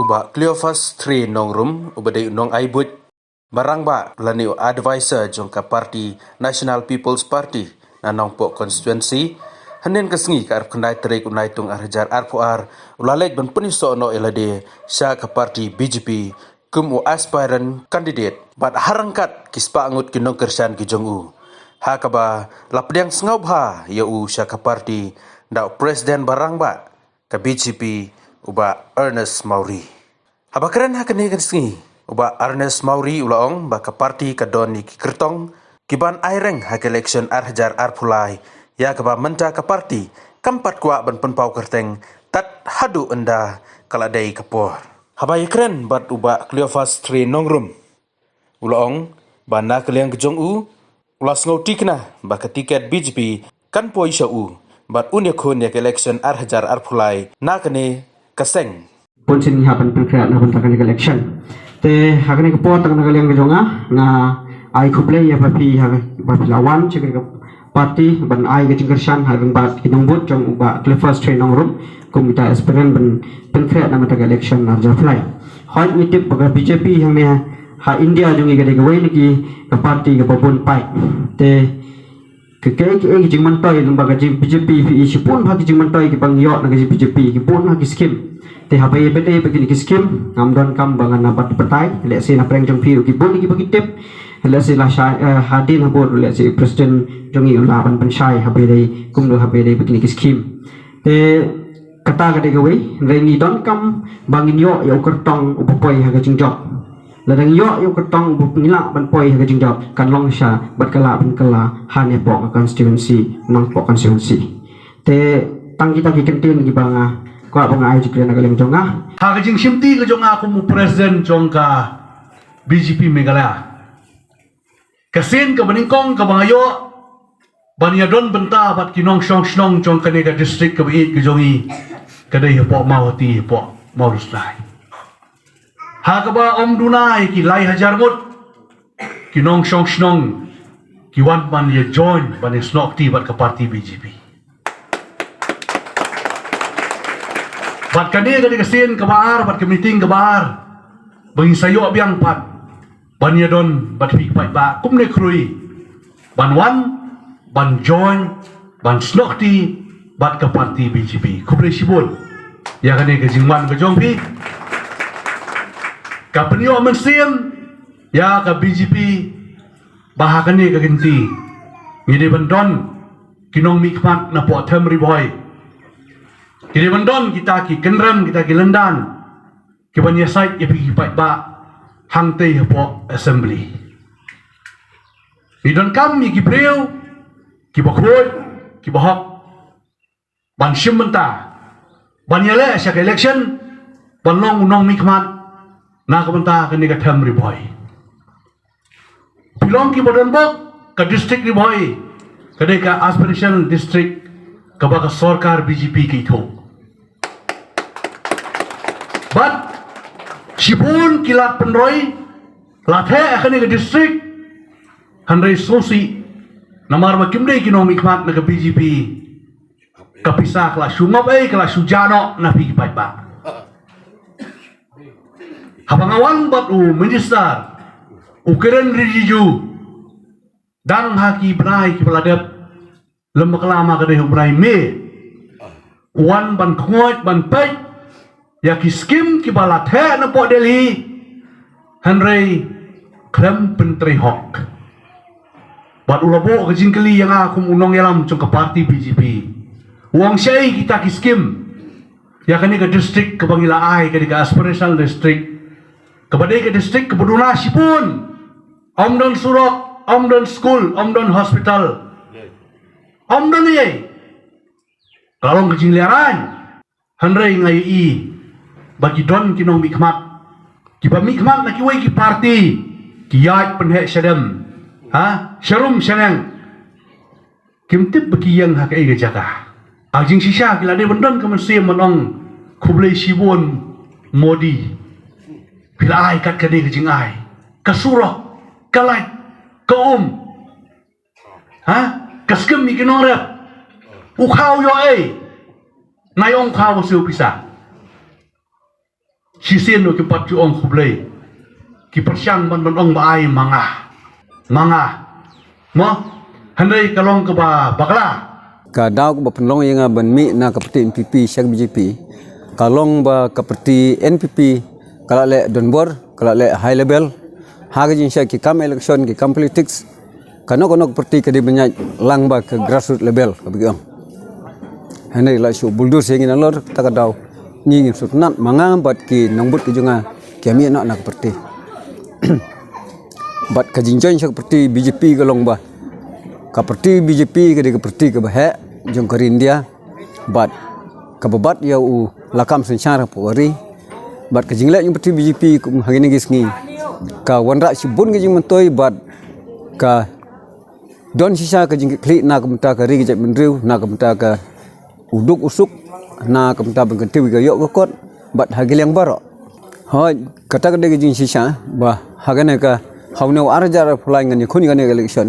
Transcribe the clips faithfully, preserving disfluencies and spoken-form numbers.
Bah Cleophas Tre Nongrum, uba dei u nongai buit ba rangbah lane u advisor jong ka party National People's Party na Nongpoh constituency, hynnin ka sngi ka arphew khyndai tarik u Naitung ar hajar arphew ar, u la leit ban pynïasoh noh ïa lade sha ka party B J P kum u aspirant candidate, bad ha ryngkat ki spah ngut ki nongkyrshan ki jong u, ha kaba la pdiang sngewbha ïa u sha ka party da u president ba rangbah ka B J P, u Bah Ernest Mawrie. Haba kren ha kane ka sngi, u Bah Ernest Mawrie u la ong ba ka party ka don ïa ki kyrtong ki ban aireng ha ka election ar hajar arphew lai, ïa kaba mynta ka party kam pat kwah ban pynpaw kyrteng tad haduh ynda ka la dei ka por. Haba ïakren bad u Bah Cleophas Tre Nongrum, u la ong ba na ka liang ka jong u, u la sngewthikna ba ka tiket B J P kan poi sha u, bad un ïakhun ïa ka election ar hajar arphew lai na kane ka seng. Bun sien ngi hap ban pynkhreh na ka bynta kane ka election. Te ha kane ka por, tang na ka liang ka jong nga, nga ai khublei ïa phi, ha ba phi la wan sha kane ka party ban ai ka jingkyrshan ha ryngkat bad ki nongbud jong u Bah Cleophas Tre Nongrum kum kita aspirant ban pynkhreh na ka bynta ka election ar hajar arphew lai. Hooid, ngi tip ba ka B J P hangne ha India jong ngi ka dei kawei na ki ka party kaba bun paid. Te ka, ka, ka, ka jingmyntoi lyngba ka jing B J P, phi i shibun ha ki jingmyntoi kiba ngi ïoh na ka jing B J P, ki bun ha ki skim. Te haba ïa peit ïa peit kine ki skim, ngam donkam ba ngan nang bat batai, lehse na pdeng jong phi ruh ki bun kiba ki tip, lehse la shai, eh, hadien habud, lehse president jong ngi u lah ban pynshai haba ïadei kumno, haba ïadei bad kine ki skim. Te kata ka dei kawei, hynrei ngi donkam ba ngin ïoh ïa u kyrtong uba poi ha ka jingjop. Lada ngi ïoh ïa u kyrtong uba ngi lah ban poi ha ka jingjop, kan long shisha bad ka lah ban kylla hangne hapoh ka constituency, Nongpoh constituency. Te tang kita ki kyntien kiba nga kwah ba nga ai jingkren na ka liang jong nga. Ha ka jingshimti ka jong nga kum u president jong ka B J P Meghalaya, ka sien kaba nyngkong kaba nga ïoh ban ïadon bynta bad ki nongshong shnong jong kane ka district kaba ïeit ka jong ngi, ka dei hapoh Mawhati, hapoh Mawryngknai, ha kaba ym duna ïa ki lai hajar ngut ki nongshong shnong ki wan ban ïa join, ban ïa snoh kti bad ka party B J P. Bad kane ka dei ka sien kaba ar bad ka meeting kaba ar ba ngin sa ïoh biang pat ban ïadon bad phi ki paidbah kumne khrui, ban wan, ban join, ban snoh kti bad ka party B J P. Khublei shibun ïa kane ka jingwan ka jong phi. Ka pynïoh mynsiem ïa ka B J P ba ha kane ka kynti ngi dei ban don ki nongmihkhmat napoh Them Ri Bhoi. Ngi dei ban don kita ki kynrem, kita ki lyndan kiban ïasaid ïa phi ki paidbah hangtei hapoh assembly. Ngi donkam ïa ki briew kiba khuid, kiba hok, ban shim bynta, ban ïaleh sha ka election, ban long u nongmihkhmat na ka bynta kane ka Them Ri Bhoi. Phi long kiba don bok, ka district Ri Bhoi ka dei ka aspirational district kaba ka sorkar B J P ka ithuh. Bad shibun ki lad pynroi la theh ha kane ka district, hynrei sngewsih namar ba kim dei ki nongmihkhmat na ka B J P, ka pisa ka la shu ngop ei, ka la shu jah noh na phi ki paidbah. Haba nga wan bad u minister, u Kiren Rijiju, dang ha ki bnai kiba la dep, lem bakla ma ka dei u bnai May, u wan ban khngoi, ban peit ïa ki skim kiba la theh napoh Delhi, hynrei khlem pyntrei hok. Bad u la buh ka jingkylli ïa nga kum u nongïalam jong ka party B J P, u ong shaei kita ki skim ïa kane ka district kaba ngi la ai ka dei ka aspirational district, kaba dei ka district kaba duna shibun. Ym don surok, ym don skul, ym don hospital, ym don ei ei. Ka long ka jinglehrain. Hynrei nga ïohi ba ki don ki nongmihkhmat kiba mihkhmat na kiwei ki party, ki ïaid pynheh shadem, ha, sharum shaneng. Kim tip ba ki ïeng ha kaei ka jaka. Ha jingshisha ki la dei ban don ka mynsiem ban ong khublei shibun Modi. Phi la ai kat ka dei ka jingai, ka surok, ka light, ka um, ha, ka skim ïa ki nongrep. U khaw ïoh ei? Nai ong khaw siew pisa. Shisien ruh ki pat ju ong khublei. Ki pyrshang ban ban ong ba ai ma nga. Ma nga. Mo? Hynrei ka long kaba bakla. Ka daw kaba pynlong ïa nga ban mih na ka party N P P sha ka B J P ka long ba ka party N P P ka la leh donbor, ka la leh high level. Ha ka jingshah ki kam election, ki kam politics, kano kano ka party ka dei ban ïaid lang bad ka grassroots level, kaba ki ong. Hynrei la shu bulldoze ïa ngi nalor, ta ka daw ngi ngim sngewtynnat, ma nga bad ki nongbud ki jong nga ki ïa mih noh na ka party. Bad ka jingjoin sha ka party B J P ka long ba ka party B J P ka dei ka party kaba heh jong ka ri India. Bad kaba bat ïa u lakam synshar hapoh ka ri. Bad ka jingleh jong ka party B J P kum ha kine ki sngi ka wanrah shibun ki jingmyntoi bad ka don shisha ka jingkitkhlieh na ka bynta ka ri ka jaitbynriew, na ka bynta ka u duk u suk, na ka bynta ban kyntiew ïa ka ïoh ka kot bad ha ki liang baroh. Hooid, kata ka dei ka jingshisha ba ha kane ka, ha une u ar hajar arphew lai ngan ïakhun ïa kane ka election.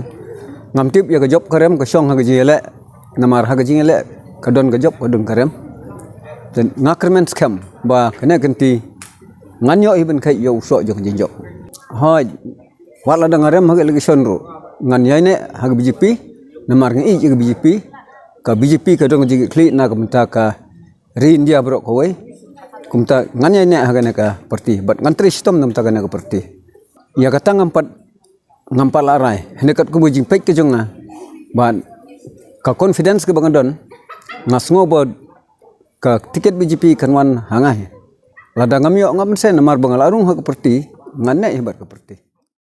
Ngam tip ïa ka jop ka rem ka shong ha ka jingïaleh, namar ha ka jingïaleh ka don ka jop, ka don ka rem. Te nga kyrmen skhem ba kane ka kynti ngan ïoh hi ban kheit ïa u soh jong ka jingjop. Hooid, wat lada nga rem ha ka election ruh ngan ïaineh ha ka B J P, namar nga ïeit ïa ka B J P. Ka B J P ka don ka jingkitkhlieh na ka bynta ka ri India baroh kawei. Kumta ngan ïaineh ha kane ka party bad ngan trei shitom na ka bynta kane ka party. Ïa kata ngam pat, ngam pat lah rai, hynrei katkum ka jingpeit ka jong nga bad ka confidence kaba nga don, nga sngew ba ka tiket B J P kan wan ha nga hi. Lada ngam ïoh, ngam sngewsih, namar ba nga la rung ha ka party, ngan neh hi bad ka party.